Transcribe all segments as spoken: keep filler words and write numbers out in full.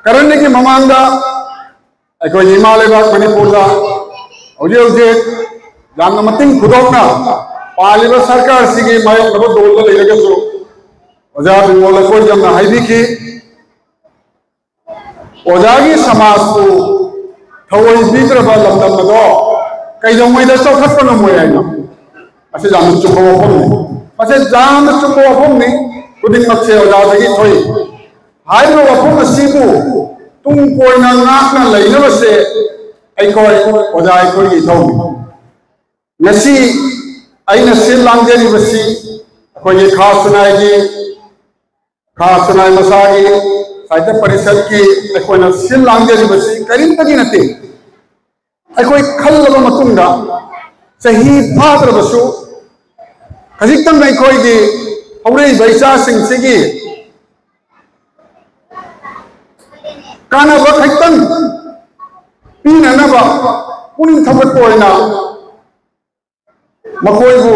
ꯀꯔꯟꯅꯤꯒꯤ ꯃꯃꯥꯡꯗ ꯑꯩꯈꯣꯏꯒꯤ ꯏꯃꯥ ꯂꯩꯕꯥꯛ ꯃꯅꯤꯄꯨꯔꯗ ꯍꯧꯖꯤꯛ ꯍꯧꯖꯤꯛ ꯌꯥꯝꯅ ꯃꯇꯤꯡ ꯈꯨꯗꯣꯛꯅ ꯄꯥꯜꯂꯤꯕ ꯁꯔꯀꯥꯔꯁꯤꯒꯤ ꯃꯥꯌꯣꯛꯅꯕ ꯗꯣꯜꯗ ꯂꯩꯔꯒꯁꯨ ꯑꯣꯖꯥ ꯕꯤꯃꯣꯜ ꯑꯩꯈꯣꯏ ꯌꯥꯝꯅ ꯍꯥꯏꯕꯤꯈꯤ꯫ ꯑꯣꯖꯥꯒꯤ ꯁꯃꯥꯖꯄꯨ ꯊꯑꯣꯏ ꯄꯤꯗ꯭ꯔꯕ ꯂꯝꯗꯝ ꯑꯗꯣ ꯀꯩꯗꯧꯉꯩꯗ ꯆꯥꯎꯈꯠꯄ ꯉꯝꯃꯣꯏ ꯍꯥꯏꯅꯣ? ꯃꯁꯤ ꯌꯥꯝꯅ ꯆꯨꯝꯕ ꯋꯥꯐꯝꯅꯤ꯫ ꯃꯁꯤ ꯌꯥꯝꯅ ꯆꯨꯝꯕ ꯋꯥꯐꯝꯅꯤ꯫ ꯈꯨꯗꯤꯡꯃꯛꯁꯦ ꯑꯣꯖꯥꯗꯒꯤ ꯊꯣꯛꯏ꯫ ꯍꯥꯏꯔꯤꯕ ꯋꯥꯐꯝ ꯑꯁꯤꯕꯨ ꯇꯨꯡ ꯀꯣꯏꯅ ꯉꯥꯛꯅ ꯂꯩꯅꯕꯁꯦ ꯑꯩꯈꯣꯏ ꯑꯣꯖꯥ ꯑꯩꯈꯣꯏꯒꯤ ꯏꯊꯧꯅꯤ꯫ ꯉꯁꯤ ꯑꯩꯅ ꯁꯤꯜ ꯂꯥꯡꯖꯔꯤꯕꯁꯤ ꯑꯩꯈꯣꯏꯒꯤ ꯈꯥ ꯁꯨꯅꯥꯏꯒꯤ, ꯈꯥ ꯁꯨꯅꯥꯏ ꯃꯁꯥꯒꯤ ꯁꯥꯍꯤꯇ꯭ꯌ ꯄꯔꯤꯁꯠꯀꯤ ꯑꯩꯈꯣꯏꯅ ꯁꯤꯜ ꯂꯥꯡꯖꯔꯤꯕꯁꯤ ꯀꯔꯤꯝꯇꯒꯤ ꯅꯠꯇꯦ꯫ ꯑꯩꯈꯣꯏ ꯈꯜꯂꯕ ꯃꯇꯨꯡꯗ ꯆꯍꯤ ꯐꯥꯗ꯭ꯔꯕꯁꯨ ꯈꯖꯤꯛꯇꯪ ꯑꯩꯈꯣꯏꯒꯤ ꯍꯧꯔꯛꯏꯕ ꯏꯆꯥꯁꯤꯡꯁꯤꯒꯤ ꯀꯥꯟꯅꯕ ꯈꯛꯇꯪ ꯄꯤꯅꯅꯕ ꯄꯨꯛꯅꯤꯡ ꯊꯧꯒꯠꯄ ꯑꯣꯏꯅ ꯃꯈꯣꯏꯕꯨ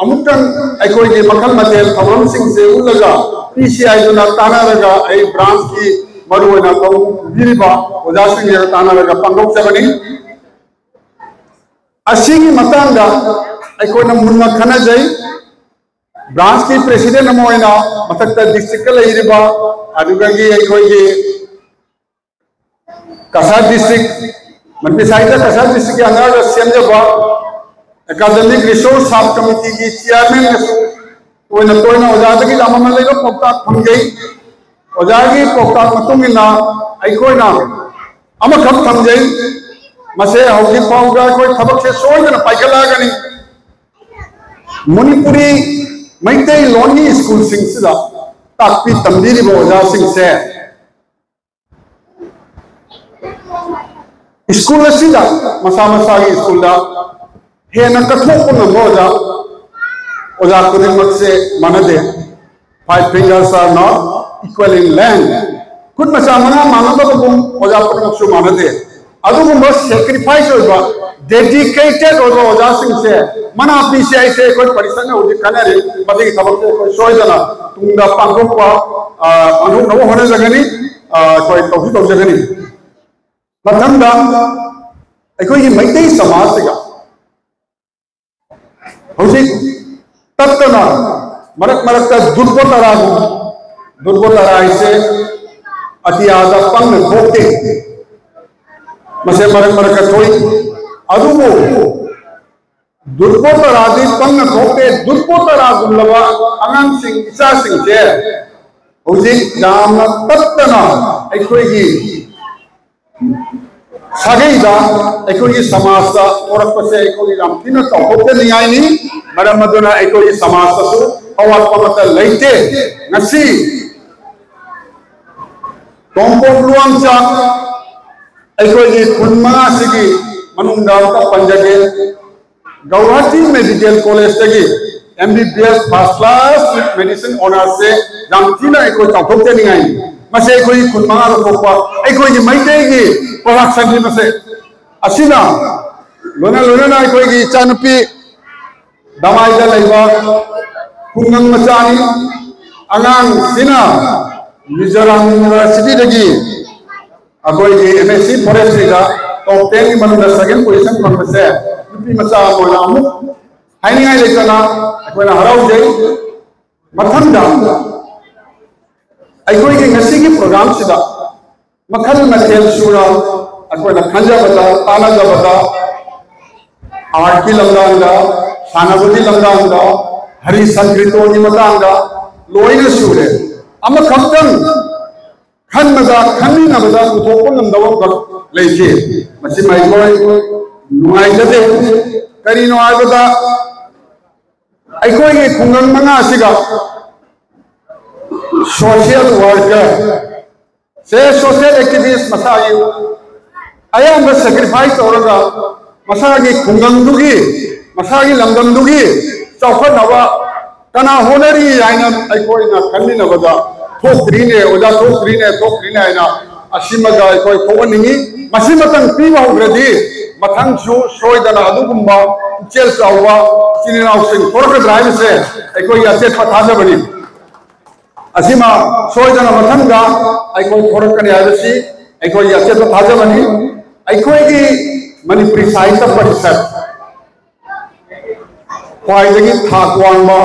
ꯑꯃꯨꯛꯇꯪ ꯑꯩꯈꯣꯏꯒꯤ ꯃꯈꯜ ꯃꯊꯦꯜ ꯊꯧꯔꯝꯁꯤꯡꯁꯦ ꯎꯠꯂꯒ ꯄꯤꯁꯤ ꯍꯥꯏꯗꯨꯅ ꯇꯥꯟꯅꯔꯒ ꯑꯩ ꯕ꯭ꯔꯥꯟꯁꯀꯤ ꯃꯔꯨꯑꯣꯏꯅ ꯊꯧ ꯄꯨꯕꯤꯔꯤꯕ ꯑꯣꯖꯥꯁꯤꯡꯒ ꯇꯥꯟꯅꯔꯒ ꯄꯥꯡꯊꯣꯛꯆꯕꯅꯤ꯫ ꯑꯁꯤꯒꯤ ꯃꯇꯥꯡꯗ ꯑꯩꯈꯣꯏꯅ ꯃꯨꯟꯅ ꯈꯟꯅꯖꯩ꯫ ꯕ꯭ꯔꯥꯟꯁꯀꯤ ꯄ꯭ꯔꯦꯁꯤꯗꯦꯟ ꯑꯃ ꯑꯣꯏꯅ ꯃꯊꯛꯇ ꯗꯤꯁꯇ꯭ꯔꯤꯛꯇ ꯂꯩꯔꯤꯕ ꯑꯗꯨꯗꯒꯤ ꯑꯩꯈꯣꯏꯒꯤ ꯀꯁꯥꯔ ꯗꯤꯁꯇ꯭ꯔꯤꯛ, ꯃꯅꯤꯄꯨꯔ ꯁꯥꯍꯤꯇ꯭ꯌ ꯀꯁꯥꯔ ꯗꯤꯁꯇ꯭ꯔꯤꯛꯀꯤ ꯑꯟꯗꯔꯗ ꯁꯦꯝꯖꯕ ꯑꯦꯀꯥꯗꯃꯤꯛ ꯔꯤꯁꯣꯔꯁ ꯁꯕ ꯀꯃꯤꯇꯤꯒꯤ ꯆꯤꯌꯥꯔꯃꯦꯟꯅꯁꯨ ꯇꯣꯏꯅ ꯇꯣꯏꯅ ꯑꯣꯖꯥꯗꯒꯤ ꯌꯥꯝ ꯑꯃ ꯂꯩꯕ ꯄꯥꯎꯇꯥꯛ ꯐꯪꯖꯩ꯫ ꯑꯣꯖꯥꯒꯤ ꯄꯥꯎꯇꯥꯛ ꯃꯇꯨꯡ ꯏꯟꯅ ꯑꯩꯈꯣꯏꯅ ꯑꯃꯈꯛ ꯊꯝꯖꯩ, ꯃꯁꯦ ꯍꯧꯖꯤꯛ ꯐꯥꯎꯕꯗ ꯑꯩꯈꯣꯏ ꯊꯕꯛꯁꯦ ꯁꯣꯏꯗꯅ ꯄꯥꯏꯈꯠꯂꯛꯑꯒꯅꯤ꯫ ꯃꯅꯤꯄꯨꯔꯤ ꯃꯩꯇꯩꯂꯣꯟꯒꯤ ꯁ꯭ꯀꯨꯜꯁꯤꯡꯁꯤꯗ ꯇꯥꯛꯄꯤ ꯇꯝꯕꯤꯔꯤꯕ ꯑꯣꯖꯥꯁꯤꯡꯁꯦ ꯁ꯭ꯀꯨꯜ ꯑꯁꯤꯗ ꯃꯁꯥ ꯃꯁꯥꯒꯤ ꯁ꯭ꯀꯨꯜꯗ ꯍꯦꯟꯅ ꯀꯠꯊꯣꯛꯄ ꯉꯝꯕ ꯑꯣꯖꯥ, ꯑꯣꯖꯥ ꯈꯨꯗꯤꯡꯃꯛꯁꯦ ꯃꯥꯟꯅꯗꯦ꯫ Five fingers are not equal in length. ꯈꯨꯠ ꯃꯆꯥ ꯃꯉꯥ ꯃꯥꯟꯅꯗꯕꯒꯨꯝ ꯑꯣꯖꯥ ꯄꯨꯝꯅꯃꯛꯁꯨ ꯃꯥꯟꯅꯗꯦ꯫ ꯑꯗꯨꯒꯨꯝꯕ ꯁꯦꯀ꯭ꯔꯤꯐꯥꯏꯁ ꯑꯣꯏꯕ, ꯗꯦꯗꯤꯀꯦꯇꯦꯠ ꯑꯣꯏꯕ ꯑꯣꯖꯥꯁꯤꯡꯁꯦ ꯃꯅꯥ ꯄꯤꯁꯤ ꯍꯥꯏꯁꯦ ꯑꯩꯈꯣꯏ ꯄꯔꯤꯁꯠꯅ ꯍꯧꯖꯤꯛ ꯈꯟꯅꯔꯤ꯫ ꯃꯁꯤꯒꯤ ꯊꯕꯛꯁꯦ ꯑꯩꯈꯣꯏ ꯁꯣꯏꯗꯅ ꯇꯨꯡꯗ ꯄꯥꯡꯊꯣꯛꯄ, ꯑ, ꯄꯥꯡꯊꯣꯛꯅꯕ ꯍꯣꯠꯅꯖꯒꯅꯤ꯫ ꯑꯩꯈꯣꯏ ꯇꯧꯁꯨ ꯇꯧꯖꯒꯅꯤ꯫ ꯃꯊꯪꯗ ꯑꯩꯈꯣꯏꯒꯤ ꯃꯩꯇꯩ ꯁꯃꯥꯖꯁꯤꯒ ꯍꯧꯖꯤꯛ ꯇꯠꯇꯅ ꯃꯔꯛ ꯃꯔꯛꯇ ꯗꯨꯔꯒꯣꯇꯔꯥꯒꯨꯝ, ꯗꯨꯔꯒꯣꯇꯔꯥ ꯍꯥꯏꯁꯦ ꯑꯇꯤꯌꯥꯗ ꯄꯪꯅ ꯊꯣꯛꯇꯦ, ꯃꯁꯦ ꯃꯔꯛ ꯃꯔꯛꯇ ꯊꯣꯛꯏ꯫ ꯑꯗꯨꯕꯨ ꯗꯨꯔꯒꯣꯇꯔꯥꯗꯤ ꯄꯪꯅ ꯊꯣꯛꯇꯦ꯫ ꯗꯨꯔꯒꯣꯇꯔꯥꯒꯨꯝꯂꯕ ꯑꯉꯥꯡꯁꯤꯡ, ꯏꯆꯥꯁꯤꯡꯁꯦ ꯍꯧꯖꯤꯛ ꯌꯥꯝꯅ ꯇꯠꯇꯅ ꯑꯩꯈꯣꯏꯒꯤ ꯁꯥꯒꯩꯗ, ꯑꯩꯈꯣꯏꯒꯤ ꯁꯃꯥꯖꯇ ꯊꯣꯔꯛꯄꯁꯦ ꯑꯩꯈꯣꯏꯒꯤ ꯌꯥꯝ ꯊꯤꯅ ꯆꯥꯎꯊꯣꯛꯆꯅꯤꯡꯉꯥꯏꯅꯤ꯫ ꯃꯔꯝ ꯑꯗꯨꯅ ꯑꯩꯈꯣꯏꯒꯤ ꯁꯃꯥꯖꯇꯁꯨ ꯑꯋꯥꯠꯄ ꯑꯃꯠꯇ ꯂꯩꯇꯦ꯫ ꯉꯁꯤ ꯇꯣꯝꯄꯣꯛ ꯂꯨꯋꯥꯡꯆꯥ ꯑꯩꯈꯣꯏꯒꯤ ꯈꯨꯟ ꯃꯉꯥꯁꯤꯒꯤ ꯃꯅꯨꯡꯗ ꯑꯃꯨꯛꯇ ꯄꯟꯖꯒꯦ꯫ ꯒꯧꯍꯥꯇꯤ ꯃꯦꯗꯤꯀꯦꯜ ꯀꯣꯂꯦꯖꯇꯒꯤ M B B S first class with medicine honours ꯁꯦ ꯌꯥꯝ ꯊꯤꯅ ꯑꯩꯈꯣꯏ ꯆꯥꯎꯊꯣꯛꯆꯅꯤꯡꯉꯥꯏꯅꯤ꯫ ꯃꯁꯤ ꯑꯩꯈꯣꯏꯒꯤ ꯈꯨꯟ ꯃꯉꯥꯗ ꯊꯣꯛꯄ ꯑꯩꯈꯣꯏꯒꯤ ꯃꯩꯇꯩꯒꯤ production ꯅꯤ ꯃꯁꯦ꯫ ꯑꯁꯤꯅ ꯂꯣꯏꯅ ꯂꯣꯏꯅꯅ ꯑꯩꯈꯣꯏꯒꯤ ꯏꯆꯥꯅꯨꯄꯤ ꯗꯃꯥꯏꯗ ꯂꯩꯕ ꯈꯨꯡꯒꯪ ꯃꯆꯥꯅꯤ꯫ ꯑꯉꯥꯡꯁꯤꯅ ꯃꯤꯖꯣꯔꯥꯝ ꯌꯨꯅꯤꯚꯔꯁꯤꯇꯤꯗꯒꯤ ꯑꯩꯈꯣꯏꯒꯤ M S C forestry ꯗ top ten ꯒꯤ ꯃꯅꯨꯡꯗ second position ꯐꯪꯕꯁꯦ ꯅꯨꯄꯤ ꯃꯆꯥ ꯑꯃ ꯑꯣꯏꯅ ꯑꯃꯨꯛ ꯍꯥꯏꯅꯤꯡꯉꯥꯏ ꯂꯩꯇꯅ ꯑꯩꯈꯣꯏꯅ ꯍꯔꯥꯎꯖꯩ꯫ ꯃꯊꯪꯗ ꯑꯩꯈꯣꯏꯒꯤ ꯉꯁꯤꯒꯤ program ꯁꯤꯗ ꯃꯈꯜ ꯃꯊꯦꯜ ꯁꯨꯅ ꯑꯩꯈꯣꯏꯅ ꯈꯟꯖꯕꯗ, ꯇꯥꯟꯅꯖꯕꯗ, art ꯀꯤ ꯂꯝꯗꯥꯡꯗ, ꯁꯥꯟꯅꯕꯒꯤ ꯂꯝꯗꯥꯡꯗ, ꯍꯔꯤ ꯁꯪꯀ꯭ꯔꯤꯇꯣꯟꯒꯤ ꯃꯇꯥꯡꯗ ꯂꯣꯏꯅ ꯁꯨꯔꯦ꯫ ꯑꯃꯈꯛꯇꯪ ꯈꯟꯕꯗ, ꯈꯟꯃꯤꯟꯅꯕꯗ ꯄꯨꯊꯣꯛꯄ ꯉꯝꯗꯕ ꯑꯃꯈꯛ ꯂꯩꯈꯤ꯫ ꯃꯁꯤꯃ ꯑꯩꯈꯣꯏ ꯅꯨꯡꯉꯥꯏꯖꯗꯦ꯫ ꯀꯔꯤꯅꯣ ꯍꯥꯏꯕꯗ, ꯑꯩꯈꯣꯏꯒꯤ ꯈꯨꯡꯒꯪ ꯃꯉꯥꯁꯤꯒ social worker ꯁꯦ, social activist ꯃꯁꯥꯒꯤ ꯑꯌꯥꯝꯕ sacrifice ꯇꯧꯔꯒ ꯃꯁꯥꯒꯤ ꯈꯨꯡꯒꯪꯗꯨꯒꯤ, ꯃꯁꯥꯒꯤ ꯂꯝꯗꯝꯗꯨꯒꯤ ꯆꯥꯎꯈꯠꯅꯕ ꯀꯅꯥ ꯍꯣꯠꯅꯔꯤ ꯍꯥꯏꯅ ꯑꯩꯈꯣꯏꯅ ꯈꯟꯃꯤꯟꯅꯕꯗ ꯊꯣꯛꯇ꯭ꯔꯤꯅꯦ, ꯑꯣꯖꯥ, ꯊꯣꯛꯇ꯭ꯔꯤꯅꯦ, ꯊꯣꯛꯇ꯭ꯔꯤꯅꯦ ꯍꯥꯏꯅ ꯑꯁꯤꯃꯒ ꯑꯩꯈꯣꯏ ꯊꯣꯛꯍꯟꯅꯤꯡꯉꯤ꯫ ꯃꯁꯤꯃꯇꯪ ꯄꯤꯕ ꯍꯧꯗ꯭ꯔꯗꯤ ꯃꯊꯪꯁꯨ ꯁꯣꯏꯗꯅ ꯑꯗꯨꯒꯨꯝꯕ ꯄꯨꯛꯆꯦꯜ ꯆꯥꯎꯕ ꯏꯆꯤꯟ ꯏꯅꯥꯎꯁꯤꯡ ꯊꯣꯔꯛꯀꯗ꯭ꯔꯥ ꯍꯥꯏꯕꯁꯦ ꯑꯩꯈꯣꯏꯒꯤ ꯑꯆꯦꯠꯄ ꯊꯥꯖꯕꯅꯤ꯫ ꯑꯁꯤꯃ ꯁꯣꯏꯗꯅ ꯃꯊꯪꯗ ꯑꯩꯈꯣꯏ ꯊꯣꯔꯛꯀꯅꯤ ꯍꯥꯏꯕꯁꯤ ꯑꯩꯈꯣꯏꯒꯤ ꯑꯆꯦꯠꯄ ꯊꯥꯖꯕꯅꯤ꯫ ꯑꯩꯈꯣꯏꯒꯤ ꯃꯅꯤꯄꯨꯔꯤ ꯁꯥꯍꯤꯇ꯭ꯌ ꯄꯔꯤꯁꯠ ꯈ꯭ꯋꯥꯏꯗꯒꯤ ꯊꯥꯛ ꯋꯥꯡꯕ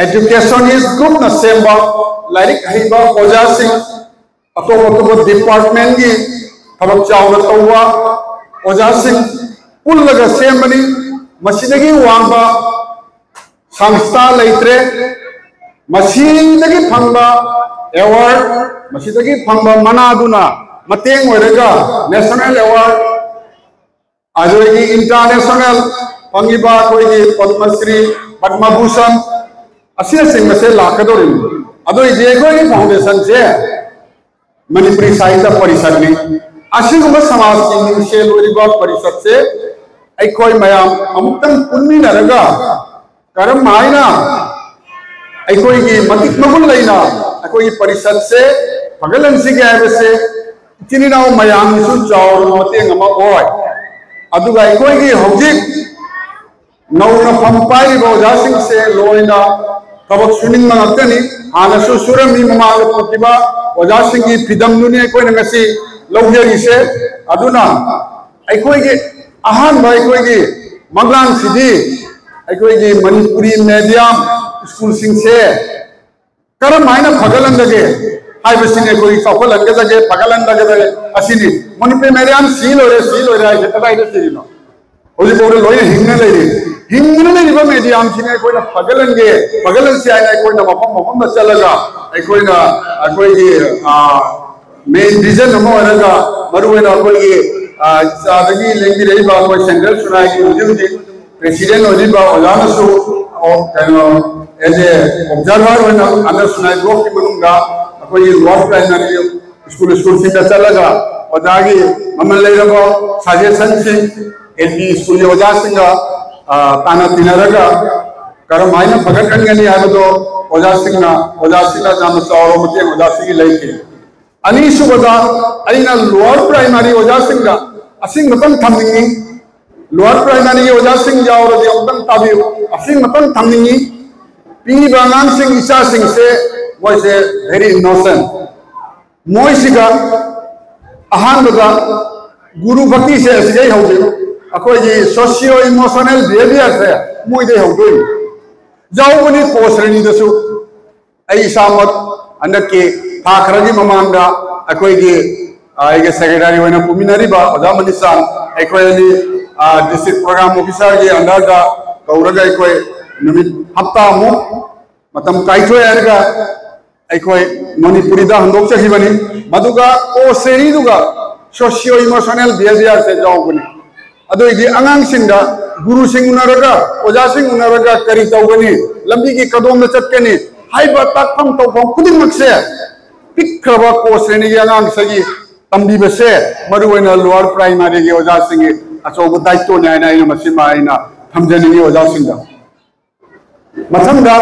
educationist groupꯅ ꯁꯦꯝꯕ ꯂꯥꯏꯔꯤꯛ ꯍꯩꯕ ꯑꯣꯖꯥꯁꯤꯡ, ꯑꯇꯣꯞ ꯑꯇꯣꯞꯄ departmentꯀꯤ ꯊꯕꯛ ꯆꯥꯎꯅ ꯇꯧꯕ ꯑꯣꯖꯥꯁꯤꯡ ꯄꯨꯜꯂꯒ ꯁꯦꯝꯕꯅꯤ꯫ ꯃꯁꯤꯗꯒꯤ ꯋꯥꯡꯕ ꯁꯪꯁꯊꯥ ꯂꯩꯇ꯭ꯔꯦ꯫ ꯃꯁꯤꯗꯒꯤ ꯐꯪꯕ award, ꯃꯁꯤꯗꯒꯤ ꯐꯪꯕ ꯃꯅꯥꯗꯨꯅ ꯃꯇꯦꯡ ꯑꯣꯏꯔꯒ national award, ꯑꯗꯨꯗꯒꯤ international ꯐꯪꯉꯤꯕ ꯑꯩꯈꯣꯏꯒꯤ ꯄꯗꯃꯁ꯭ꯔꯤ, ꯄꯗꯃꯚꯨꯁꯟ ꯑꯁꯤꯅꯆꯤꯡꯕꯁꯦ ꯂꯥꯛꯀꯗꯧꯔꯤꯕꯅꯤ꯫ ꯑꯗꯨ ꯏꯆꯦ ꯑꯩꯈꯣꯏꯒꯤ foundationꯁꯦ ꯃꯅꯤꯄꯨꯔꯤ ꯁꯥꯍꯤꯇ꯭ꯌ ꯄꯔꯤꯁꯠꯅꯤ꯫ ꯑꯁꯤꯒꯨꯝꯕ ꯁꯃꯥꯖꯀꯤ ꯃꯤꯡꯁꯦꯜ ꯑꯣꯏꯔꯤꯕ ꯄꯔꯤꯁꯠꯁꯦ ꯑꯩꯈꯣꯏ ꯃꯌꯥꯝ ꯑꯃꯨꯛꯇꯪ ꯄꯨꯟꯃꯤꯟꯅꯔꯒ ꯀꯔꯝ ꯍꯥꯏꯅ ꯑꯩꯈꯣꯏꯒꯤ ꯃꯇꯤꯛ ꯃꯒꯨꯟ ꯂꯩꯅ ꯑꯩꯈꯣꯏꯒꯤ ꯄꯔꯤꯁꯠꯁꯦ ꯐꯒꯠꯍꯟꯁꯤꯒꯦ ꯍꯥꯏꯕꯁꯦ ꯏꯆꯤꯟ ꯏꯅꯥꯎ ꯃꯌꯥꯝꯒꯤꯁꯨ ꯆꯥꯎꯔꯕ ꯃꯇꯦꯡ ꯑꯃ ꯑꯣꯏ꯫ ꯑꯗꯨꯒ ꯑꯩꯈꯣꯏꯒꯤ ꯍꯧꯖꯤꯛ ꯅꯧꯅ ꯐꯝ ꯄꯥꯏꯔꯤꯕ ꯑꯣꯖꯥꯁꯤꯡꯁꯦ ꯂꯣꯏꯅ ꯊꯕꯛ ꯁꯨꯅꯤꯡꯕ ꯉꯥꯛꯇꯅꯤ꯫ ꯍꯥꯟꯅꯁꯨ ꯁꯨꯔꯝꯃꯤ, ꯃꯃꯥꯡꯗ ꯄꯨꯈꯤꯕ ꯑꯣꯖꯥꯁꯤꯡꯒꯤ ꯐꯤꯗꯝꯗꯨꯅꯤ ꯑꯩꯈꯣꯏꯅ ꯉꯁꯤ ꯂꯧꯖꯔꯤꯁꯦ꯫ ꯑꯗꯨꯅ ꯑꯩꯈꯣꯏꯒꯤ ꯑꯍꯥꯟꯕ ꯑꯩꯈꯣꯏꯒꯤ ꯃꯪꯂꯥꯟꯁꯤꯗꯤ ꯑꯩꯈꯣꯏꯒꯤ ꯃꯅꯤꯄꯨꯔꯤ medium schoolꯁꯤꯡꯁꯦ ꯀꯔꯝ ꯍꯥꯏꯅ ꯐꯒꯠꯍꯟꯒꯗꯒꯦ ꯍꯥꯏꯕꯁꯤꯅꯤ꯫ ꯑꯩꯈꯣꯏ ꯆꯥꯎꯈꯠꯍꯟꯒꯗꯒꯦ, ꯐꯒꯠꯍꯟꯒꯗꯒꯦ ꯑꯁꯤꯅꯤ꯫ ꯃꯅꯤꯄꯨꯔꯤ medium ꯁꯤ ꯂꯣꯏꯔꯦ, ꯁꯤ ꯂꯣꯏꯔꯦ ꯍꯥꯏꯁꯦ ꯀꯗꯥꯏꯗ ꯁꯤꯔꯤꯅꯣ? ꯍꯧꯖꯤꯛꯐꯥꯎꯗ ꯂꯣꯏꯅ ꯍꯤꯡꯅ ꯂꯩꯔꯤ꯫ ꯍꯤꯡꯗꯨꯅ ꯂꯩꯔꯤꯕ mediumꯁꯤꯅꯤ ꯑꯩꯈꯣꯏꯅ ꯐꯒꯠꯍꯟꯒꯦ, ꯐꯒꯠꯍꯟꯁꯤ ꯍꯥꯏꯅ ꯑꯩꯈꯣꯏꯅ ꯃꯐꯝ ꯃꯐꯝꯗ ꯆꯠꯂꯒ ꯑꯩꯈꯣꯏꯅ ꯑꯩꯈꯣꯏꯒꯤ main vision ꯑꯃ ꯑꯣꯏꯔꯒ, ꯃꯔꯨꯑꯣꯏꯅ ꯑꯩꯈꯣꯏꯒꯤ ꯆꯥꯗꯒꯤ ꯂꯦꯡꯕꯤꯔꯛꯏꯕ ꯑꯩꯈꯣꯏ central ꯁꯨꯅꯥꯏꯒꯤ ꯍꯧꯖꯤꯛ ꯍꯧꯖꯤꯛ president ꯑꯣꯏꯔꯤꯕ ꯑꯣꯖꯥꯅꯁꯨ ꯀꯩꯅꯣ as a observer ꯑꯣꯏꯅ under ꯁꯨꯅꯥꯏ blockꯀꯤ ꯃꯅꯨꯡꯗ ꯑꯩꯈꯣꯏꯒꯤ lower primary school schoolꯁꯤꯡꯗ ꯆꯠꯂꯒ ꯑꯣꯖꯥꯒꯤ ꯃꯃꯜ ꯂꯩꯔꯕ suggestionꯁꯤꯡ, L P schoolꯒꯤ ꯑꯣꯖꯥꯁꯤꯡꯒ ꯇꯥꯟꯅ ꯇꯤꯟꯅꯔꯒ ꯀꯔꯝ ꯍꯥꯏꯅ ꯐꯒꯠꯍꯟꯒꯅꯤ ꯍꯥꯏꯕꯗꯣ ꯑꯣꯖꯥꯁꯤꯡꯅ ꯑꯣꯖꯥꯁꯤꯡꯅ ꯌꯥꯝꯅ ꯆꯥꯎꯔꯕ ꯃꯇꯦꯡ ꯑꯣꯖꯥꯁꯤꯡꯒꯤ ꯂꯩꯈꯤ꯫ ꯑꯅꯤꯁꯨꯕꯗ ꯑꯩꯅ lower primary ꯑꯣꯖꯥꯁꯤꯡꯗ ꯑꯁꯤꯃꯇꯪ ꯊꯝꯅꯤꯡꯉꯤ꯫ Lower primaryꯒꯤ ꯑꯣꯖꯥꯁꯤꯡ ꯌꯥꯎꯔꯗꯤ ꯑꯃꯨꯛꯇꯪ ꯇꯥꯕꯤꯌꯨ꯫ ꯑꯁꯤꯃꯇꯪ ꯊꯝꯅꯤꯡꯉꯤ꯫ ꯄꯤꯔꯤꯕ ꯑꯉꯥꯡꯁꯤꯡ, ꯏꯆꯥꯁꯤꯡꯁꯦ ꯃꯣꯏꯁꯦ very innocent꯫ ꯃꯣꯏꯁꯤꯒ ꯑꯍꯥꯟꯕꯗ ꯒꯨꯔꯨ ꯚꯛꯇꯤꯁꯦ ꯑꯁꯤꯗꯩ ꯍꯧꯖꯩ꯫ ꯑꯩꯈꯣꯏꯒꯤ socio emotional behaviorꯁꯦ ꯃꯣꯏꯗꯩ ꯍꯧꯗꯣꯏꯅꯤ꯫ ꯌꯥꯎꯕꯅꯤ ꯀꯣ ꯁ꯭ꯔꯦꯅꯤꯗꯁꯨ꯫ ꯑꯩ ꯏꯁꯥꯃꯛ ꯍꯟꯗꯛꯀꯤ ꯊꯥ ꯈꯔꯒꯤ ꯃꯃꯥꯡꯗ ꯑꯩꯈꯣꯏꯒꯤ ꯑꯩꯒꯤ ꯁꯦꯀ꯭ꯔꯦꯇꯔꯤ ꯑꯣꯏꯅ ꯄꯨꯃꯤꯟꯅꯔꯤꯕ ꯑꯣꯖꯥ ꯃꯅꯤꯁꯥꯟ, ꯑꯩꯈꯣꯏ ꯑꯅꯤ ꯗꯤꯁꯇ꯭ꯔꯤꯛ ꯄ꯭ꯔꯣꯒ꯭ꯔꯥꯝ ꯑꯣꯐꯤꯁꯥꯔꯒꯤ ꯑꯟꯗꯔꯗ ꯀꯧꯔꯒ ꯑꯩꯈꯣꯏ ꯅꯨꯃꯤꯠ ꯍꯞꯇꯥꯃꯨꯛ ꯃꯇꯝ ꯀꯥꯏꯊꯣꯛꯑꯦ ꯍꯥꯏꯔꯒ ꯑꯩꯈꯣꯏ ꯃꯅꯤꯄꯨꯔꯤꯗ ꯍꯟꯗꯣꯛꯆꯈꯤꯕꯅꯤ꯫ ꯃꯗꯨꯒ ꯀꯣ ꯁ꯭ꯔꯦꯅꯤꯗꯨꯒ socio emotional behaviorꯁꯦ ꯌꯥꯎꯕꯅꯤ꯫ ꯑꯗꯨꯏꯗꯤ ꯑꯉꯥꯡꯁꯤꯡꯗ ꯒꯨꯔꯨꯁꯤꯡ ꯎꯅꯔꯒ, ꯑꯣꯖꯥꯁꯤꯡ ꯎꯅꯔꯒ ꯀꯔꯤ ꯇꯧꯒꯅꯤ, ꯂꯝꯕꯤꯒꯤ ꯀꯗꯣꯝꯗ ꯆꯠꯀꯅꯤ ꯍꯥꯏꯕ ꯇꯥꯛꯐꯝ ꯇꯧꯐꯝ ꯈꯨꯗꯤꯡꯃꯛꯁꯦ ꯄꯤꯛꯈ꯭ꯔꯕ ꯀꯣ ꯁ꯭ꯔꯦꯅꯤꯒꯤ ꯑꯉꯥꯡꯁꯤꯒꯤ ꯇꯝꯕꯤꯕꯁꯦ ꯃꯔꯨꯑꯣꯏꯅ lower primaryꯒꯤ ꯑꯣꯖꯥꯁꯤꯡꯒꯤ ꯑꯆꯧꯕ ꯗꯥꯏꯇꯣꯅꯤ ꯍꯥꯏꯅ ꯑꯩꯅ ꯃꯁꯤꯃ ꯑꯩꯅ ꯊꯝꯖꯅꯤꯡꯉꯤ ꯑꯣꯖꯥꯁꯤꯡꯗ꯫ ꯃꯊꯪꯗ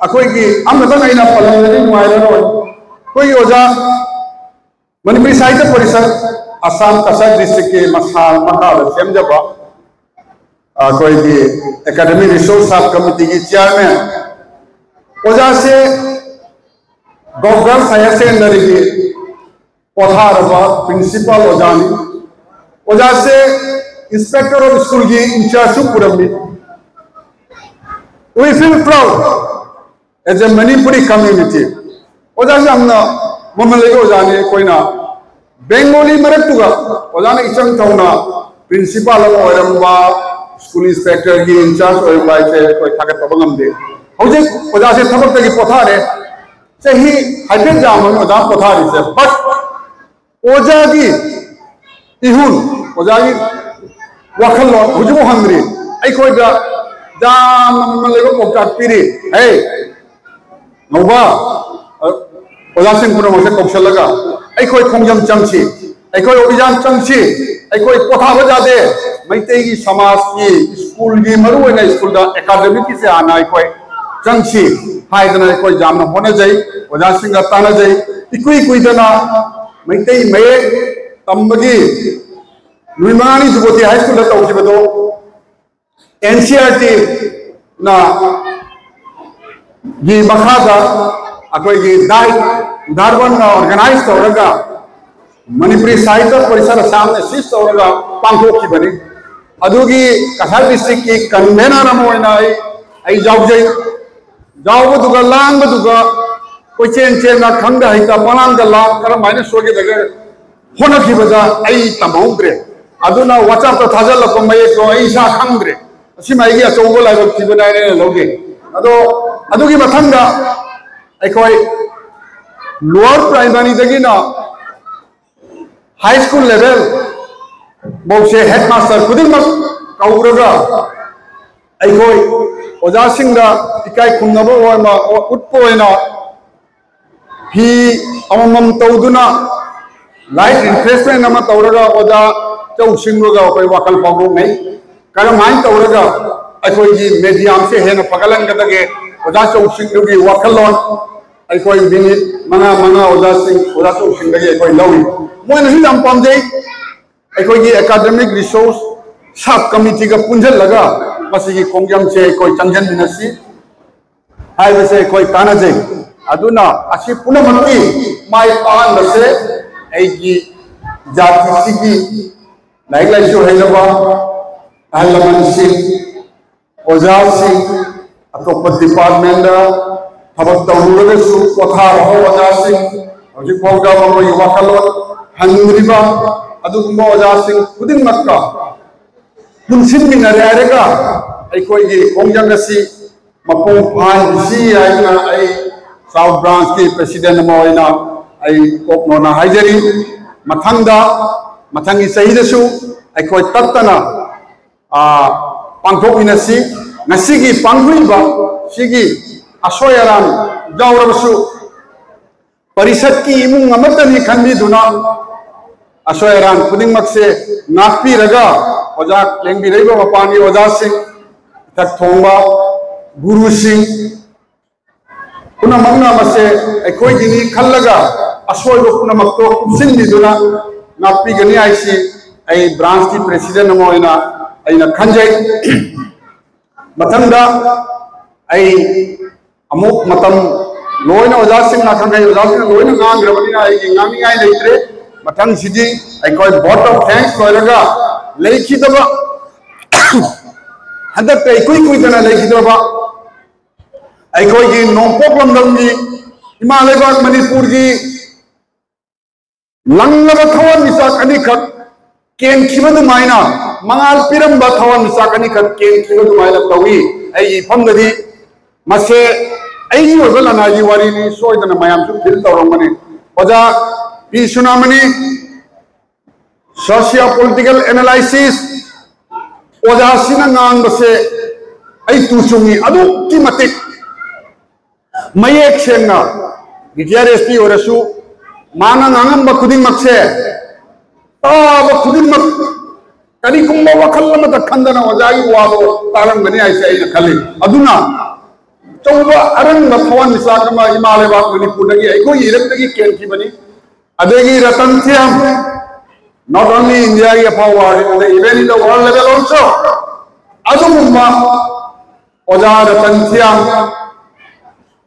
ꯑꯩꯈꯣꯏꯒꯤ ꯑꯃꯇꯪ ꯑꯩꯅ ꯄꯜꯍꯟꯕꯗꯤ ꯅꯨꯡꯉꯥꯏꯔꯔꯣꯏ꯫ ꯑꯩꯈꯣꯏꯒꯤ ꯑꯣꯖꯥ ꯃꯅꯤꯄꯨꯔꯤ ꯁꯥꯍꯤꯇ꯭ꯌ ꯄꯔꯤꯁꯠ ꯑꯁꯥꯝ ꯀꯁꯥꯔ ꯗꯤꯁꯇ꯭ꯔꯤꯛꯀꯤ ꯃꯁꯥ ꯃꯈꯥꯗ ꯁꯦꯝꯖꯕ ꯑꯩꯈꯣꯏꯒꯤ ꯑꯦꯀꯥꯗꯃꯤꯛ ꯔꯤꯁꯣꯔꯁ ꯁꯕ ꯀꯃꯤꯇꯤꯒꯤ ꯆꯤꯌꯥꯔꯃꯦꯟ ꯑꯣꯖꯥꯁꯦ ꯒꯣꯚꯔꯟꯃꯦꯟꯠ ꯍꯥꯌꯔ ꯁꯦꯀꯦꯟꯗꯔꯤꯒꯤ ꯄꯣꯊꯥꯔꯕ ꯄ꯭ꯔꯤꯟꯁꯤꯄꯥꯜ ꯑꯣꯖꯥꯅꯤ꯫ ꯑꯣꯖꯥꯁꯦ ꯏꯟꯁꯄꯦꯛꯇꯔ ꯑꯣꯐ ꯁ꯭ꯀꯨꯜꯒꯤ ꯏꯟꯆꯥꯔꯖꯁꯨ ꯄꯨꯔꯝꯃꯤ꯫ We feel proud as a Manipuri community꯫ ꯑꯣꯖꯥꯁꯦ ꯌꯥꯝꯅ ꯃꯃꯜ ꯂꯩꯕ ꯑꯣꯖꯥꯅꯤ꯫ ꯑꯩꯈꯣꯏꯅ ꯕꯦꯡꯒꯣꯂꯤ ꯃꯔꯛꯇꯨꯒ ꯑꯣꯖꯥꯅ ꯏꯆꯪ ꯊꯧꯅ ꯄ꯭ꯔꯤꯟꯁꯤꯄꯥꯜ ꯑꯃ ꯑꯣꯏꯔꯝꯕ, ꯁ꯭ꯀꯨꯜ ꯏꯟꯁꯄꯦꯛꯇꯔꯒꯤ ꯏꯟꯆꯥꯔꯖ ꯑꯣꯏꯔꯝꯕ ꯍꯥꯏꯁꯦ ꯑꯩꯈꯣꯏ ꯊꯥꯒꯠꯇꯕ ꯉꯝꯗꯦ꯫ ꯍꯧꯖꯤꯛ ꯑꯣꯖꯥꯁꯦ ꯊꯕꯛꯇꯒꯤ ꯄꯣꯊꯥꯔꯦ꯫ ꯆꯍꯤ ꯍꯥꯏꯐꯦꯠ ꯌꯥꯝꯃꯕꯅꯤ ꯑꯣꯖꯥ ꯄꯣꯊꯥꯔꯤꯁꯦ꯫ But ꯑꯣꯖꯥꯒꯤ ꯏꯍꯨꯜ, ꯑꯣꯖꯥꯒꯤ ꯋꯥꯈꯜꯂꯣꯟ ꯍꯧꯖꯤꯛꯐꯥꯎ ꯍꯟꯗ꯭ꯔꯤ꯫ ꯑꯩꯈꯣꯏꯗ ꯌꯥꯝꯅ ꯃꯃꯜ ꯂꯩꯕ ꯄꯥꯎꯇꯥꯛ ꯄꯤꯔꯤ꯫ ꯍꯦ, ꯉꯧꯕ, ꯑ, ꯑꯣꯖꯥꯁꯤꯡ ꯄꯨꯝꯅꯃꯛꯁꯦ ꯀꯧꯁꯜꯂꯒ ꯑꯩꯈꯣꯏ ꯈꯣꯡꯖꯪ ꯆꯪꯁꯤ, ꯑꯩꯈꯣꯏ ꯑꯣꯕꯤꯌꯥꯟ ꯆꯪꯁꯤ, ꯑꯩꯈꯣꯏ ꯄꯣꯊꯥꯕ ꯌꯥꯗꯦ꯫ ꯃꯩꯇꯩꯒꯤ ꯁꯃꯥꯖꯀꯤ, ꯁ꯭ꯀꯨꯜꯒꯤ, ꯃꯔꯨꯑꯣꯏꯅ ꯁ꯭ꯀꯨꯜꯗ ꯑꯦꯀꯥꯗꯃꯤꯛꯀꯤꯁꯦ ꯍꯥꯟꯅ ꯑꯩꯈꯣꯏ ꯆꯪꯁꯤ ꯍꯥꯏꯗꯅ ꯑꯩꯈꯣꯏ ꯌꯥꯝꯅ ꯍꯣꯠꯅꯖꯩ꯫ ꯑꯣꯖꯥꯁꯤꯡꯒ ꯇꯥꯟꯅꯖꯩ꯫ ꯏꯀꯨꯏ ꯀꯨꯏꯗꯅ ꯃꯩꯇꯩ ꯃꯌꯦꯛ ꯇꯝꯕꯒꯤ ꯅꯨꯃꯤꯠ ꯃꯉꯥꯅꯤ ꯖꯨꯕꯣꯇꯤ ꯍꯥꯏ ꯁ꯭ꯀꯨꯜꯗ ꯇꯧꯈꯤꯕꯗꯣ ꯑꯦꯟ ꯁꯤ ꯑꯥꯔ ꯇꯤꯅ ꯒꯤ ꯃꯈꯥꯗ ꯑꯩꯈꯣꯏꯒꯤ ꯗꯥꯏ ꯗꯥꯔꯕꯟꯅ ꯑꯣꯔꯒꯅꯥꯏꯖ ꯇꯧꯔꯒ ꯃꯅꯤꯄꯨꯔꯤ ꯁꯥꯍꯤꯇ꯭ꯌ ꯄꯔꯤꯁꯠ ꯑꯁꯥꯝꯅ ꯑꯦꯁꯤꯁ ꯇꯧꯔꯒ ꯄꯥꯡꯊꯣꯛꯈꯤꯕꯅꯤ꯫ ꯑꯗꯨꯒꯤ ꯀꯁꯥꯔ ꯗꯤꯁꯇ꯭ꯔꯤꯛꯀꯤ ꯀꯟꯚꯦꯅꯔ ꯑꯃ ꯑꯣꯏꯅ ꯑꯩ ꯑꯩ ꯌꯥꯎꯖꯩ꯫ ꯌꯥꯎꯕꯗꯨꯒ ꯂꯥꯡꯕꯗꯨꯒ ꯀꯣꯏꯆꯦꯟ ꯆꯦꯟꯅ ꯈꯪꯗ ꯍꯩꯇ ꯄꯂꯥꯡꯗ ꯂꯥꯡ ꯀꯔꯝꯍꯥꯏꯅ ꯁꯣꯏꯒꯗꯒꯦ ꯍꯣꯠꯅꯈꯤꯕꯗ ꯑꯩ ꯇꯝꯍꯧꯗ꯭ꯔꯦ꯫ ꯑꯗꯨꯅ ꯋꯥꯆꯞꯇ ꯊꯥꯖꯤꯜꯂꯛꯄ ꯃꯌꯦꯛꯇꯣ ꯑꯩ ꯏꯁꯥ ꯈꯪꯗ꯭ꯔꯦ꯫ ꯑꯁꯤꯃ ꯑꯩꯒꯤ ꯑꯆꯧꯕ ꯂꯥꯏꯕꯛ ꯊꯤꯕꯅꯦ ꯍꯥꯏꯅ ꯑꯩꯅ ꯂꯧꯖꯩ꯫ ꯑꯗꯣ ꯑꯗꯨꯒꯤ ꯃꯊꯪꯗ ꯑꯩꯈꯣꯏ ꯂꯣꯋꯔ ꯄ꯭ꯔꯥꯏꯃꯔꯤꯗꯒꯤꯅ ꯍꯥꯏ ꯁ꯭ꯀꯨꯜ ꯂꯦꯚꯦꯜ ꯐꯥꯎꯁꯦ ꯍꯦꯗ ꯃꯥꯁꯇꯔ ꯈꯨꯗꯤꯡꯃꯛ ꯀꯧꯔꯒ ꯑꯩꯈꯣꯏ ꯑꯣꯖꯥꯁꯤꯡꯗ ꯏꯀꯥꯏ ꯈꯨꯝꯅꯕ ꯑꯣꯏꯅ ꯎꯠꯄ ꯑꯣꯏꯅ ꯐꯤ ꯑꯃꯃꯝ ꯇꯧꯗꯨꯅ ꯂꯥꯏꯠ ꯔꯤꯐ꯭ꯔꯦꯁꯃꯦꯟ ꯑꯃ ꯇꯧꯔꯒ ꯑꯣꯖꯥ ꯆꯧꯁꯤꯡꯂꯒ ꯑꯩꯈꯣꯏ ꯋꯥꯈꯜ ꯐꯥꯎꯗꯣꯛꯅꯩ꯫ ꯀꯔꯝꯍꯥꯏꯅ ꯇꯧꯔꯒ ꯑꯩꯈꯣꯏꯒꯤ ꯃꯦꯗꯤꯌꯝꯁꯦ ꯍꯦꯟꯅ ꯐꯒꯠꯍꯟꯒꯗꯒꯦ? ꯑꯣꯖꯥ ꯆꯧꯁꯤꯡꯗꯨꯒꯤ ꯋꯥꯈꯜꯂꯣꯟ ꯑꯩꯈꯣꯏ ꯃꯤꯅꯤꯠ ꯃꯉꯥ ꯃꯉꯥ ꯑꯣꯖꯥꯁꯤꯡ ꯑꯣꯖꯥ ꯆꯧꯁꯤꯡꯗꯒꯤ ꯑꯩꯈꯣꯏ ꯂꯧꯏ꯫ ꯃꯣꯏꯅꯁꯨ ꯌꯥꯝ ꯄꯥꯝꯖꯩ꯫ ꯑꯩꯈꯣꯏꯒꯤ ꯑꯦꯀꯥꯗꯃꯤꯛ ꯔꯤꯁꯣꯔꯁ ꯁꯕ ꯀꯃꯤꯇꯤꯒ ꯄꯨꯟꯁꯤꯜꯂꯒ ꯃꯁꯤꯒꯤ ꯈꯣꯡꯖꯪꯁꯦ ꯑꯩꯈꯣꯏ ꯆꯪꯁꯤꯟꯃꯤꯟꯅꯁꯤ ꯍꯥꯏꯕꯁꯦ ꯑꯩꯈꯣꯏ ꯇꯥꯟꯅꯖꯩ꯫ ꯑꯗꯨꯅ ꯑꯁꯤ ꯄꯨꯝꯅꯃꯛꯀꯤ ꯃꯥꯏ ꯄꯥꯛꯍꯟꯕꯁꯦ ꯑꯩꯒꯤ ꯖꯥꯇꯤꯁꯤꯒꯤ ꯂꯥꯏꯔꯤꯛ ꯂꯥꯏꯁꯨ ꯍꯩꯔꯕ ꯑꯍꯜ ꯂꯃꯟꯁꯤꯡ, ꯑꯣꯖꯥꯁꯤꯡ, ꯑꯇꯣꯞꯄ ꯗꯤꯄꯥꯔꯠꯃꯦꯟꯗ ꯊꯕꯛ ꯇꯧꯔꯨꯔꯒꯁꯨ ꯄꯣꯊꯥꯔꯕ ꯑꯣꯖꯥꯁꯤꯡ, ꯍꯧꯖꯤꯛ ꯐꯥꯎꯗ ꯃꯈꯣꯏꯒꯤ ꯋꯥꯈꯜꯂꯣꯟ ꯍꯟꯗ꯭ꯔꯤꯕ ꯑꯗꯨꯒꯨꯝꯕ ꯑꯣꯖꯥꯁꯤꯡ ꯈꯨꯗꯤꯡꯃꯛꯀ ꯄꯨꯟꯁꯤꯟꯃꯤꯟꯅꯔꯦ ꯍꯥꯏꯔꯒ ꯑꯩꯈꯣꯏꯒꯤ ꯈꯣꯡꯖꯪ ꯑꯁꯤ ꯃꯄꯨꯡ ꯐꯥꯍꯟꯁꯤ ꯍꯥꯏꯗꯨꯅ ꯑꯩ ꯁꯥꯎꯠ ꯕ꯭ꯔꯥꯟꯁꯀꯤ ꯄ꯭ꯔꯦꯁꯤꯗꯦꯟ ꯑꯃ ꯑꯣꯏꯅ ꯑꯩ ꯀꯣꯛ ꯅꯣꯟꯅ ꯍꯥꯏꯖꯔꯤ꯫ ꯃꯊꯪꯗ ꯃꯊꯪꯒꯤ ꯆꯍꯤꯗꯁꯨ ꯑꯩꯈꯣꯏ ꯇꯠꯇꯅ ꯄꯥꯡꯊꯣꯛꯃꯤꯟꯅꯁꯤ꯫ ꯉꯁꯤꯒꯤ ꯄꯥꯡꯊꯣꯛꯏꯕ ꯁꯤꯒꯤ ꯑꯁꯣꯏ ꯑꯔꯥꯟ ꯌꯥꯎꯔꯕꯁꯨ ꯄꯔꯤꯁꯠꯀꯤ ꯏꯃꯨꯡ ꯑꯃꯠꯇꯅꯤ ꯈꯟꯕꯤꯗꯨꯅ ꯑꯁꯣꯏ ꯑꯔꯥꯟ ꯈꯨꯗꯤꯡꯃꯛꯁꯦ ꯉꯥꯛꯄꯤꯔꯒ ꯑꯣꯖꯥ ꯂꯦꯡꯕꯤꯔꯛꯏꯕ ꯃꯄꯥꯟꯒꯤ ꯑꯣꯖꯥꯁꯤꯡ, ꯏꯊꯛ ꯊꯣꯡꯕ ꯒꯨꯔꯨꯁꯤꯡ ꯄꯨꯝꯅꯃꯛꯅ ꯃꯁꯦ ꯑꯩꯈꯣꯏꯒꯤꯅꯤ ꯈꯜꯂꯒ ꯑꯁꯣꯏꯕ ꯄꯨꯝꯅꯃꯛꯇꯣ ꯀꯨꯞꯁꯤꯟꯕꯤꯗꯨꯅ ꯉꯥꯛꯄꯤꯒꯅꯤ ꯍꯥꯏꯁꯤ ꯑꯩ ꯕ꯭ꯔꯥꯟꯁꯀꯤ ꯄ꯭ꯔꯦꯁꯤꯗꯦꯟ ꯑꯃ ꯑꯣꯏꯅ ꯑꯩꯅ ꯈꯟꯖꯩ꯫ ꯃꯊꯪꯗ ꯑꯩ ꯑꯃꯨꯛ ꯃꯇꯝ ꯂꯣꯏꯅ ꯑꯣꯖꯥꯁꯤꯡꯅ, ꯑꯈꯪ ꯑꯍꯩ ꯑꯣꯖꯥꯁꯤꯡꯅ ꯂꯣꯏꯅ ꯉꯥꯡꯈ꯭ꯔꯕꯅꯤꯅ ꯑꯩꯒꯤ ꯉꯥꯡꯅꯤꯡꯉꯥꯏ ꯂꯩꯇ꯭ꯔꯦ꯫ ꯃꯊꯪꯁꯤꯗꯤ ꯑꯩꯈꯣꯏ vote of thanks ꯂꯣꯏꯔꯒ ꯂꯩꯈꯤꯗꯕ, ꯍꯟꯗꯛꯇ ꯏꯀꯨꯏ ꯀꯨꯏꯗꯅ ꯂꯩꯈꯤꯗ꯭ꯔꯕ ꯑꯩꯈꯣꯏꯒꯤ ꯅꯣꯡꯄꯣꯛ ꯂꯝꯗꯝꯒꯤ ꯏꯃꯥ ꯂꯩꯕꯥꯛ ꯃꯅꯤꯄꯨꯔꯒꯤ ꯂꯪꯂꯕ ꯊꯋꯥꯟꯃꯤꯆꯥꯛ ꯑꯅꯤꯈꯛ ꯀꯦꯟꯈꯤꯕ ꯑꯗꯨꯃꯥꯏꯅ, ꯃꯉꯥꯜ ꯄꯤꯔꯝꯕ ꯊꯋꯥꯟꯃꯤꯆꯥꯛ ꯑꯅꯤꯈꯛ ꯀꯦꯟꯈꯤꯕ ꯑꯗꯨꯃꯥꯏꯅ ꯇꯧꯏ꯫ ꯑꯩꯒꯤ ꯏꯐꯝꯗꯗꯤ ꯃꯁꯦ ꯑꯩꯒꯤ ꯑꯣꯏꯕ ꯂꯅꯥꯏꯒꯤ ꯋꯥꯔꯤꯅꯤ, ꯁꯣꯏꯗꯅ ꯃꯌꯥꯝꯁꯨ feel ꯇꯧꯔꯝꯒꯅꯤ꯫ ꯑꯣꯖꯥ ꯄꯤ ꯁꯨꯅꯥꯃꯅꯤ, socio political analysis, ꯑꯣꯖꯥꯁꯤꯅ ꯉꯥꯡꯕꯁꯦ ꯑꯩ ꯇꯨ ꯆꯨꯡꯉꯤ, ꯑꯗꯨꯛꯀꯤ ꯃꯇꯤꯛ ꯃꯌꯦꯛ ꯁꯦꯡꯅ꯫ ꯔꯤꯇꯤꯌꯥꯔ ꯑꯦꯁ ꯄꯤ ꯑꯣꯏꯔꯁꯨ ꯃꯥꯅ ꯉꯥꯡꯉꯝꯕ ꯈꯨꯗꯤꯡꯃꯛꯁꯦ, ꯇꯥꯕ ꯈꯨꯗꯤꯡꯃꯛ ꯀꯔꯤꯒꯨꯝꯕ ꯋꯥꯈꯜ ꯑꯃꯇ ꯈꯟꯗꯅ ꯑꯣꯖꯥꯒꯤ ꯋꯥꯗꯣ ꯇꯥꯔꯝꯒꯅꯤ ꯍꯥꯏꯁꯦ ꯑꯩꯅ ꯈꯜꯂꯤ꯫ ꯑꯗꯨꯅ ꯑꯆꯧꯕ ꯑꯔꯪꯕ ꯊꯋꯥꯟꯃꯤꯆꯥꯛ ꯑꯃ ꯏꯃꯥ ꯂꯩꯕꯥꯛ ꯃꯅꯤꯄꯨꯔꯗꯒꯤ, ꯑꯩꯈꯣꯏꯒꯤ ꯏꯔꯛꯇꯒꯤ ꯀꯦꯟꯈꯤꯕꯅꯤ꯫ ꯑꯗꯒꯤ ꯔꯇꯟ ꯊꯤꯌꯥꯝ, not only India ꯒꯤ ꯑꯐꯥꯎꯕ artist, even in the world level also, ꯑꯗꯨꯒꯨꯝꯕ ꯑꯣꯖꯥ ꯔꯇꯟ ꯊꯤꯌꯥꯝ,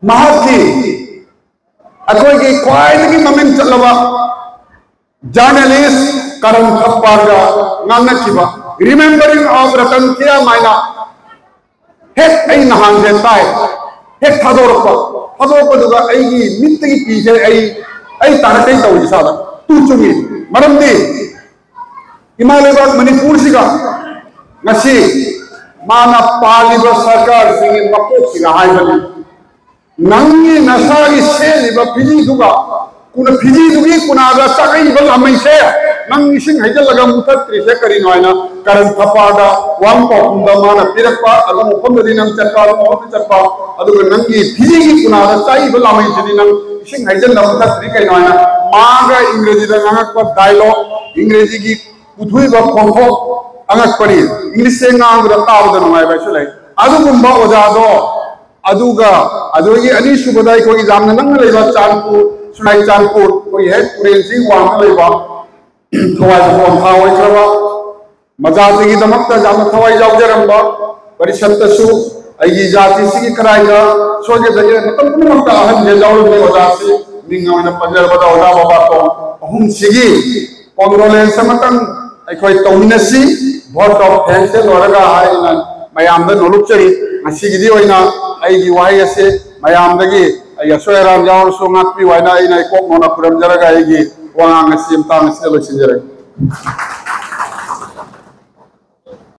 ꯃꯍꯥꯛꯀꯤ ꯑꯩꯈꯣꯏꯒꯤ ꯈ꯭ꯋꯥꯏꯗꯒꯤ ꯃꯃꯤꯡ ꯆꯠꯂꯕ journalist Karan ꯊꯞꯄꯥꯔꯒ ꯉꯥꯡꯅꯈꯤꯕ Remembering of Ratan Thiam ꯍꯥꯏꯅ ꯍꯦꯛ ꯑꯩ ꯅꯍꯥꯟꯁꯦ ꯇꯥꯏ, ꯍꯦꯛ ꯊꯥꯗꯣꯔꯛꯄ, ꯊꯥꯗꯣꯔꯛꯄꯗꯨꯒ ꯑꯩꯒꯤ ꯃꯤꯠꯇꯒꯤ ꯄꯤꯁꯦ ꯑꯩ, ꯑꯩ ꯇꯥꯔꯛꯀꯩ ꯇꯧꯏ ꯏꯁꯥꯗ, ꯇꯨ ꯆꯨꯡꯉꯤ꯫ ꯃꯔꯝꯗꯤ ꯏꯃꯥ ꯂꯩꯕꯥꯛ ꯃꯅꯤꯄꯨꯔꯁꯤꯒ ꯉꯁꯤ ꯃꯥꯅ ꯄꯥꯜꯂꯤꯕ ꯁꯔꯀꯥꯔꯁꯤꯒꯤ ꯃꯀꯣꯛꯁꯤꯒ ꯍꯥꯏꯕꯅꯤ, ꯅꯪꯒꯤ ꯅꯁꯥꯒꯤ ꯁꯦꯠꯂꯤꯕ ꯐꯤꯖꯤꯗꯨꯒ ꯀꯨꯅ ꯐꯤꯖꯤꯗꯨꯒꯤ ꯀꯨꯅꯥꯗ ꯆꯥꯛꯂꯛꯏꯕ ꯂꯥꯃꯩꯁꯦ ꯅꯪ ꯏꯁꯤꯡ ꯍꯩꯖꯤꯜꯂꯒ ꯃꯨꯊꯠꯇ꯭ꯔꯤꯁꯦ ꯀꯔꯤꯅꯣ ꯍꯥꯏꯅ ꯀꯔꯟ ꯊꯄꯥꯗ ꯋꯥꯍꯪ ꯄꯥꯎꯈꯨꯝꯗ ꯃꯥꯅ ꯄꯤꯔꯛꯄ, ꯑꯗꯨ ꯃꯐꯝꯗꯗꯤ ꯅꯪ ꯆꯠꯄ, ꯑꯗꯨ ꯃꯐꯝꯗ ꯆꯠꯄ, ꯑꯗꯨꯒ ꯅꯪꯒꯤ ꯐꯤꯖꯤꯒꯤ ꯀꯨꯅꯥꯗ ꯆꯥꯛꯏꯕ ꯂꯥꯃꯩꯁꯤꯗꯤ ꯅꯪ ꯏꯁꯤꯡ ꯍꯩꯖꯤꯜꯂ ꯃꯨꯊꯠꯇ꯭ꯔꯤ ꯀꯩꯅꯣ ꯍꯥꯏꯅ ꯃꯥꯒ ꯏꯪꯒ꯭ꯔꯦꯖꯤꯗ ꯉꯥꯡꯉꯛꯄ dialogue, ꯏꯪꯒ꯭ꯔꯦꯖꯤꯒꯤ ꯄꯨꯊꯣꯛꯏꯕ ꯈꯣꯡꯊꯣꯛ ꯑꯉꯛꯄꯅꯤ꯫ ꯏꯪꯂꯤꯁꯁꯦ ꯉꯥꯡꯕꯗ ꯇꯥꯕꯗ ꯅꯨꯡꯉꯥꯏꯕ ꯍꯥꯏꯁꯨ ꯂꯩ꯫ ꯑꯗꯨꯒꯨꯝꯕ ꯑꯣꯖꯥꯗꯣ, ꯑꯗꯨꯒ ꯑꯗꯨꯗꯒꯤ ꯑꯅꯤꯁꯨꯕꯗ ꯑꯩꯈꯣꯏꯒꯤ ꯌꯥꯝꯅ ꯅꯛꯅ ꯂꯩꯕ ꯆꯥꯟꯄꯨꯔ, ꯁꯨꯅꯥꯏ ꯆꯥꯟꯄꯨꯔ, ꯑꯩꯈꯣꯏꯒꯤ ꯍꯦꯛ ꯇꯨꯔꯦꯟꯁꯤ ꯋꯥꯡꯅ ꯂꯩꯕ ꯊꯋꯥꯏ ꯄꯣꯟꯊꯥ ꯑꯣꯏꯈ꯭ꯔꯕ, ꯃꯖꯥꯇꯤꯒꯤꯗꯃꯛꯇ ꯌꯥꯝꯅ ꯊꯋꯥꯏ ꯌꯥꯎꯖꯔꯝꯕ, ꯄꯔꯤꯁꯠꯇꯁꯨ ꯑꯩꯒꯤ ꯖꯥꯇꯤꯁꯤꯒꯤ ꯀꯗꯥꯏꯗ ꯁꯣꯏꯒꯗꯒꯦ? ꯃꯇꯝ ꯄꯨꯝꯅꯃꯛꯇ ꯑꯍꯟꯁꯦ ꯌꯥꯎꯔꯝꯃꯤ ꯑꯣꯖꯥꯁꯤ꯫ ꯃꯤꯡ ꯑꯣꯏꯅ ꯄꯟꯖꯔꯕꯗ ꯑꯣꯖꯥ ꯕꯕꯥꯇꯣꯟ ꯑꯍꯨꯝꯁꯤꯒꯤ condolence ꯑꯃꯇꯪ ꯑꯩꯈꯣꯏ ꯇꯧꯃꯤꯟꯅꯁꯤ꯫ Vote of thanks ꯁꯦ ꯂꯣꯏꯔꯒ ꯑꯩꯅ ꯃꯌꯥꯝꯗ ꯅꯣꯂꯨꯛꯆꯔꯤ꯫ ꯉꯁꯤꯒꯤꯗꯤ ꯑꯣꯏꯅ ꯑꯩꯒꯤ ꯋꯥꯍꯩ ꯑꯁꯤ ꯃꯌꯥꯝꯗꯒꯤ ꯑꯩ ꯑꯁꯣꯏ ꯑꯔꯥꯟ ꯌꯥꯎꯔꯁꯨ ꯉꯥꯛꯄꯤꯌꯨ ꯍꯥꯏꯅ ꯑꯩꯅ ꯏꯀꯣꯛ ꯅꯣꯟꯅ ꯈꯨꯔꯨꯝꯖꯔꯒ ꯑꯩꯒꯤ ꯋꯥꯉꯥꯡ ꯑꯁꯤ ꯃꯇꯥꯡ ꯑꯁꯤꯗ ꯂꯣꯏꯁꯤꯟꯖꯔꯒꯦ꯫